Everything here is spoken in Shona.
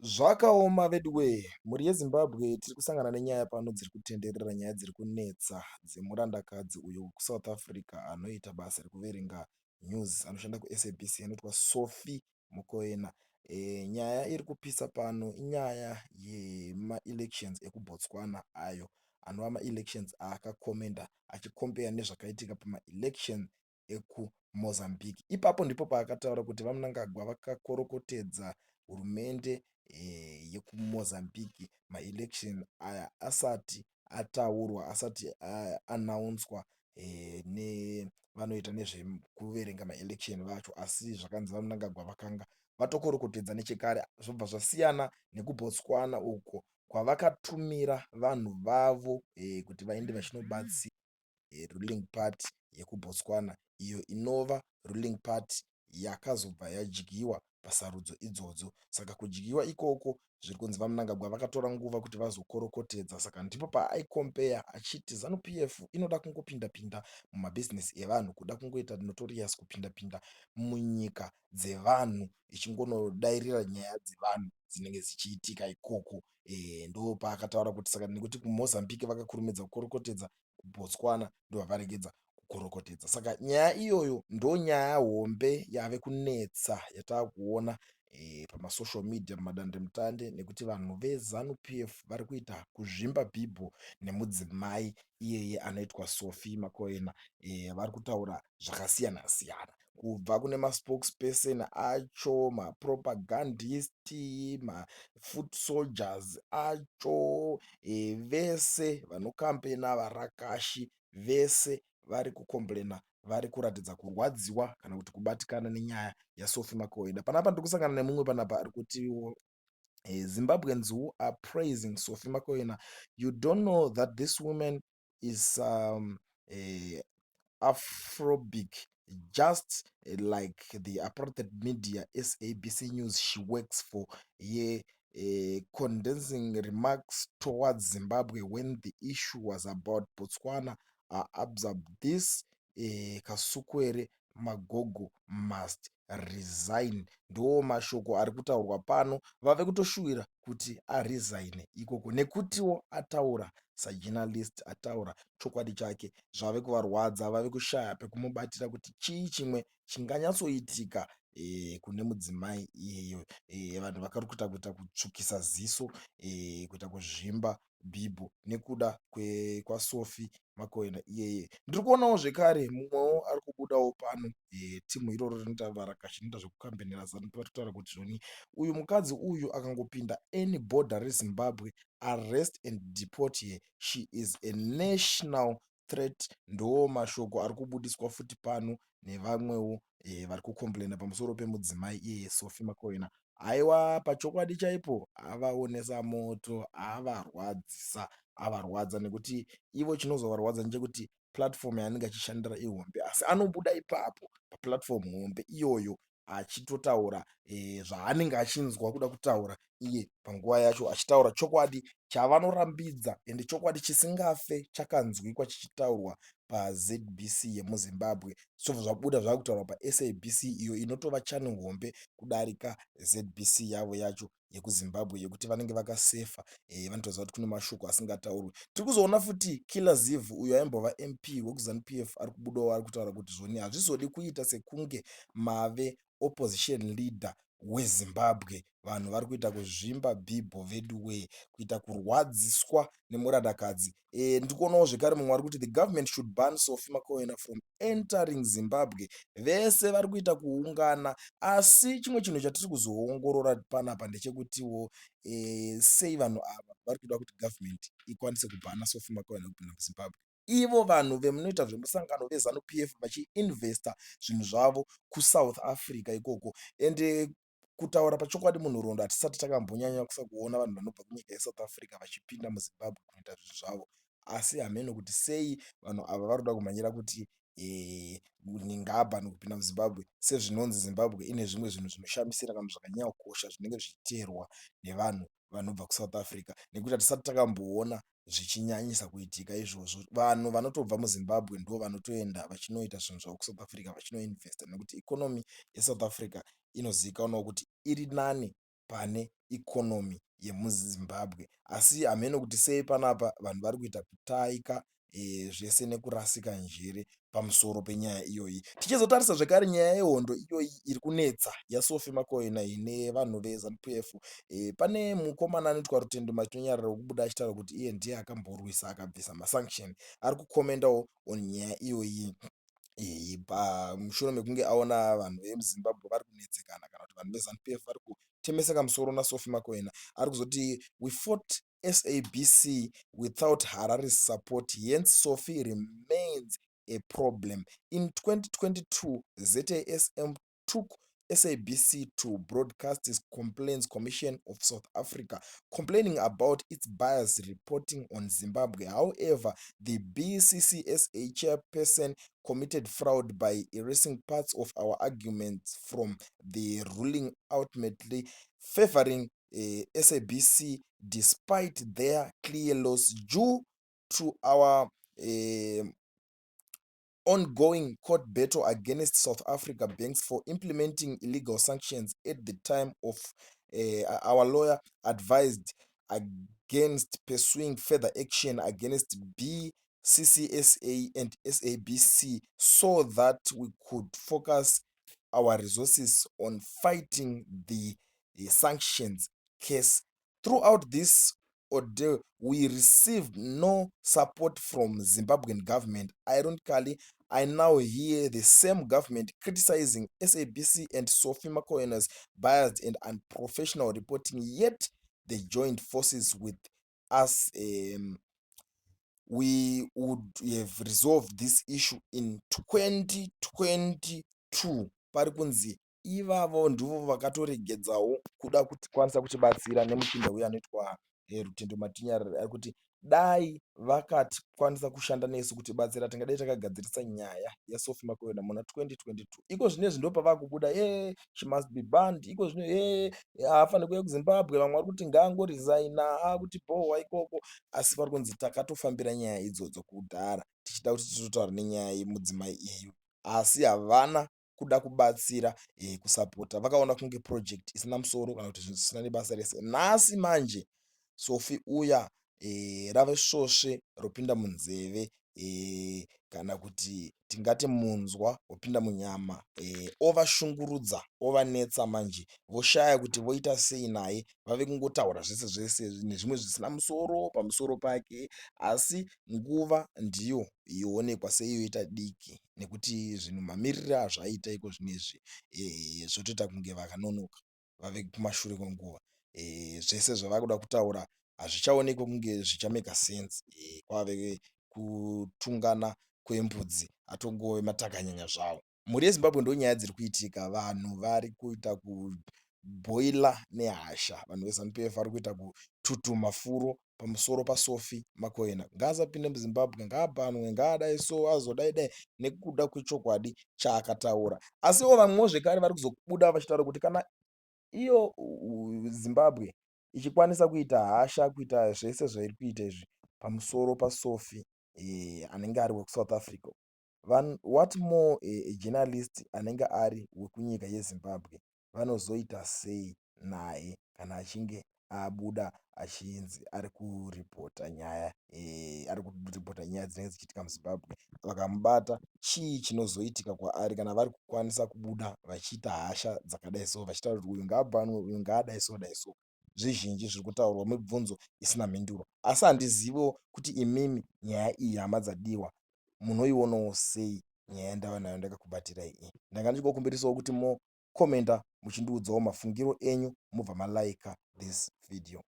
Zvakaoma veduwee, mhuri yeZimbabwe tiri kusangana nenyaya pano dziri kutenderera nyaya dziri kunetsa dzemurandakadzi uyo wekuSouth Africa anoita basa rekuverenga news anoshanda kuSABC anoitwa Sophie Mokoena. Nyaya iri kupisa pano inyaya yemaelections ekuBotswana ayo anova maelections aakakomenda achikombeya nezvakaitika pamaelection ekuMozambique. Ipapo ndipo paakataura kuti VaMnangagwa vakakorokotedza hurumende yekuMozambique maelection aya asati ataurwa, asati aannouncwa nevanoita nezvekuverenga maelection vacho, asi zvakanzi VaMnangagwa vakanga vatokorokotedza nechekare. Zvobva zvasiyana nekuBotswana uko kwavakatumira vanhu vavo kuti vaende vachinobatsira ruling party yekuBotswana, iyo inova ruling party yakazobva yadyiwa pasarudzo idzodzo. Saka kudyiwa ikoko zviri kunzi VaMnangagwa vakatora nguva kuti vazokorokotedza. Saka ndipo paaikompeya achiti ZANU PF inoda kungopinda pinda mumabhizinesi evanhu, kuda kungoita notorious kupinda pinda munyika dzevanhu ichingonodairira nyaya dzevanhu dzinenge dzichiitika ikoko. Ndo paakataura kuti saka nekuti kuMozambique vakakurumidza kukorokotedza, kuBotswana ndobva varegedza kukorokotedza. Saka nyaya iyoyo ndo nyaya hombe yave kunetsa yataakuona pamasocial media, mumadandemutande, nekuti vanhu veZANU PF vari kuita kuzvimba bhibho nemudzimai iyeye anoitwa Sophie Mokoena. Vari kutaura zvakasiyana siyana kubva kune maspokesperson acho, mapropagandist, mafoot soldiers acho, vese vanokambena, varakashi vese vari kukomburena, vari kuratidza kurwadziwa kana kuti kubatikana nenyaya yaSophie Mokoena. Panapa ndiri kusangana nemumwe panapa ari kutiwo, "Zimbabweans who are praising Sophie Mokoena, you don't know that this woman is afrobic, just like the apartheid media SABC News she works for. Ye condensing remarks towards Zimbabwe when the issue was about Botswana are absorbed. This Kasukwere Magogo must resign." Ndo mashoko ari kutaurwa pano. Vave kutoshuwira kuti aresign ikoko nekutiwo ataura sajournalist, ataura chokwadi chake, zvave kuvarwadza. Vave kushaya pekumubatira kuti chii chimwe chinganyatsoitika kune mudzimai iyeyo. Vanhu vakari kuita kutsvukisa ziso, kuita kuzvimba bhibho nekuda kwaSophie Mokoena iyeye. Ndiri kuonawo zvekare mumwewo ari kubudawo pano, timu iroro rinoita varakashi, rinoita zvekukambenera ZANU, vari kutaura kuti zvoni uyu mukadzi uyu akangopinda any border reZimbabwe, arrest and deport her, she is a national threat. Ndo mashoko ari kubudiswa futi pano nevamwewo vari kukomplaina pamusoro pemudzimai iyeye Sophie Mokoena. Aiwa, pachokwadi chaipo avaonesa moto, avarwadzisa, avarwadza, nekuti ivo chinozovarwadza ndechekuti platform yaanenge achishandira ihombe, asi anobuda ipapo paplatform hombe iyoyo achitotaura zvaanenge achinzwa kuda kutaura iye panguva yacho, achitaura chokwadi chavanorambidza, ende chokwadi chisingafe chakanzwikwa chichitaurwa paZBC yemuZimbabwe. Zvobva zvabuda zvakutaurwa paSABC, iyo inotova channel hombe kudarika ZBC yavo yacho yekuZimbabwe, yekuti vanenge vakasefa, vanotoziva kuti kune mashoko asingataurwi. Tiri kuzoona futi Killer Zivhu, uyo aimbova MP wekuZANU PF, ari kubudawo ari kutaura kuti zvoni hazvizodi kuita sekunge mave opposition leader weZimbabwe. Vanhu vari kuita kuzvimba bhibho veduwee, kuita kurwadziswa nemurandakadzi. Ndiri kuonawo zvekare mumwe ari kuti the government should ban Sophie Mokoena from entering Zimbabwe. Vese vari kuita kuungana, asi chimwe chinhu chatiri kuzoongorora panapa ndechekutiwo sei vanhu ava vari kuda kuti government ikwanise kubhana Sophie Mokoena kupinda muZimbabwe, ivo vanhu vemunoita zvemusangano veZANU PF vachiinvesta zvinhu zvavo kuSouth Africa ikoko? Ende kutaura pachokwadi, munhoroondo hatisati takambonyanya kuona vanhu vanobva kunyika yeSouth Africa vachipinda muZimbabwe kunoita zvinhu zvavo, asi hameno kuti sei vanhu ava vari kuda kumhanyira kuti ngabhani kupinda muZimbabwe, sezvinonzi Zimbabwe ine zvimwe zvinhu zvinoshamisira kana zvakanyanya kukosha zvinenge zvichiteerwa nevanhu vanobva kuSouth Africa, nekuti hatisati takamboona zvichinyanyisa kuitika izvozvo. Vanhu vanotobva muZimbabwe ndo vanotoenda vachinoita zvinhu zvavo kuSouth Africa, vachinoinvesta, nekuti economy yeSouth Africa inozivikanwawo kuti iri nani. Pane economy yemuZimbabwe. Asi hameno kuti sei panapa vanhu vari kuita kutaika zvese nekurasika njere pamusoro penyaya iyoyi. Tichizotarisa zvekare nyaya yehondo iyoyi iri kunetsa yaSophie Makoena nevanhu veZANU PF. Pane mukomana anoitwa Rutendo Matinyarare wekubuda achitaura kuti iye ndiye akamborwisa akabvisa masanction. Ari kukomendawo on nyaya iyoyi mushure mekunge aona vanhu vemuZimbabwe vari kunetsekana kana kuti vanhu veZANU PF vari kutemeseka musoro naSophie Makoena. Ari kuzoti, "We fought SABC without Harare's support, hence Sophie remains a problem. In 2022, ZASM took SABC to Broadcast Complaints Commission of South Africa, complaining about its biased reporting on Zimbabwe. However, the BCCSA chairperson committed fraud by erasing parts of our arguments from the ruling, ultimately favoring SABC despite their clear loss. Due to our ongoing court battle against South Africa banks for implementing illegal sanctions at the time of our lawyer advised against pursuing further action against BCCSA and SABC so that we could focus our resources on fighting the sanctions case. Throughout this ordeal, we received no support from Zimbabwean government. Ironically, I now hear the same government criticizing SABC and Sophie Makoena's biased and unprofessional reporting, yet they joined forces with us. We would have resolved this issue in 2022." Pari kunzi ivavo ndivo vakatoregedzawo kuda kutikwanisa kutibatsira nemuchinda uyu anoitwa Rutendo Matinyarare. Ari kuti dai vakatikwanisa kushanda nesu kutibatsira, tingadai takagadzirisa nyaya yaSophie Makoena muna 2022. Iko zvinezvi ndo pava kubuda e she must be banned. Iko zvino e haafaniri kuuya kuZimbabwe. Vamwe vari kuti ngaangorizaina akuti bhohwa ikoko, asi pari kunzi takatofambira nyaya idzodzo kudhara tichida kuti titotaura nenyaya yemudzimai iyeyu, asi havana kuda kubatsira, kusapota. Vakaona kunge project isina musoro kana kuti zvinhu zvisina nebasa rese. Nhasi manje Sophie uya rave svosve ropinda munzeve, kana kuti tingati munzwa wopinda munyama, ovashungurudza, ovanetsa. Manje voshaya kuti voita sei naye. Vave kungotaura zvese zvese nezvimwe zvisina musoro pamusoro pake, asi nguva ndiyo yoonekwa seiyoita diki nekuti zvinhu mamiriro azvaita iko zvinezvi zvotoita kunge vakanonoka, vave kumashure kwenguva. Zvese zvava kuda kutaura hazvichaonekwi kunge zvichameka sense. Kwave kutungana kwembudzi, atongove matakanyanya zvawo. Mhuri yeZimbabwe, ndo nyaya dziri kuitika. Vanhu vari kuita kubhoila nehasha. Vanhu veZANU PF vari kuita kututuma furo pamusoro paSophie Makoena. Ngaasapinde muZimbabwe, ngaabhanwe, ngaadai so, azodai dai nekuda kwechokwadi chaakataura. Asiwo vamwewo zvekare vari kuzobuda vachitaura kuti kana iyo Zimbabwe ichikwanisa kuita hasha, kuita zvese zvairi kuita izvi pamusoro paSophie anenge ari wekuSouth Africa, what more a journalist anenge ari wekunyika yeZimbabwe? Vanozoita sei naye kana achinge abuda achinzi ari kuripota nyaya, ari kuripota nyaya dzinenge dzichiitika muZimbabwe? Vakamubata, chii chinozoitika kwaari kana vari kukwanisa kubuda vachiita hasha dzakadai so, vachitaura kuti uyu ngaabhanwe, uyu ngaadai so, dai so? Zvizhinji zviri kutaurwa, mibvunzo isina mhinduro. Asi handiziviwo kuti imimi nyaya iyi, hama dzadiwa, munoionawo sei nyaya yandava nayo ndakakubatirai iyi. Ndanga ndichingokumbirisawo kuti mokomenda muchindiudzawo mafungiro enyu, mobva malaika this video.